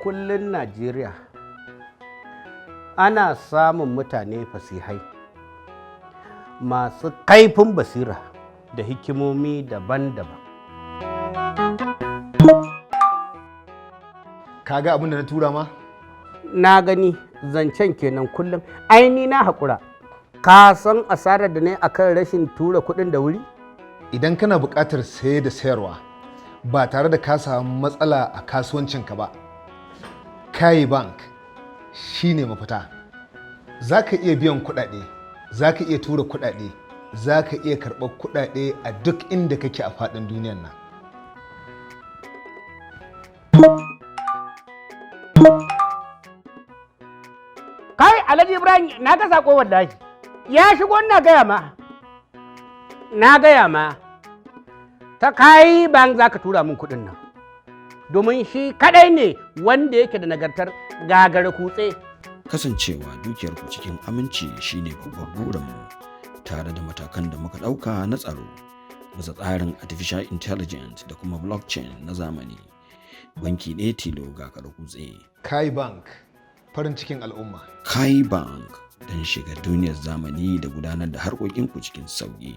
Kullum Najeriya ana samun mutane fasihai masu kaifin basira da hikimomi daban-daban. Ka ga abin da na tura ma? Na gani. Zancen kenan kullum. Aini na haƙura. Ka san asarar da ne akan rashin tura kuɗin da wuri? Idan kana buƙatar saye da sayarwa ba tare da ka samu matsala a kasuwancinka ba, Kai Bank shine mafita. Za ka iya biyan kuɗaɗe, za ka iya tura kuɗaɗe, za ka iya karɓar kuɗaɗe a duk inda kake a faɗin duniyan nan. Kai, Alhaji Ibrahim, na ga sako wallahi ya shigo. Na gaya ma, na gaya ma, ta Kai Bank za ka tura min kuɗin nan, domin shi kadai ne wanda yake da nagartar gagara kutse. Kasancewa dukiyarku cikin aminci shine babban burinmu, tare da matakan da muka ɗauka na tsaro bisa tsarin artificial intelligence da kuma blockchain na zamani. Banki ɗaya tilo ga kutse. Kai Bank, farin cikin al'umma. Kai Bank, don shiga duniyar zamani da gudanar da harkokinku cikin sauƙi.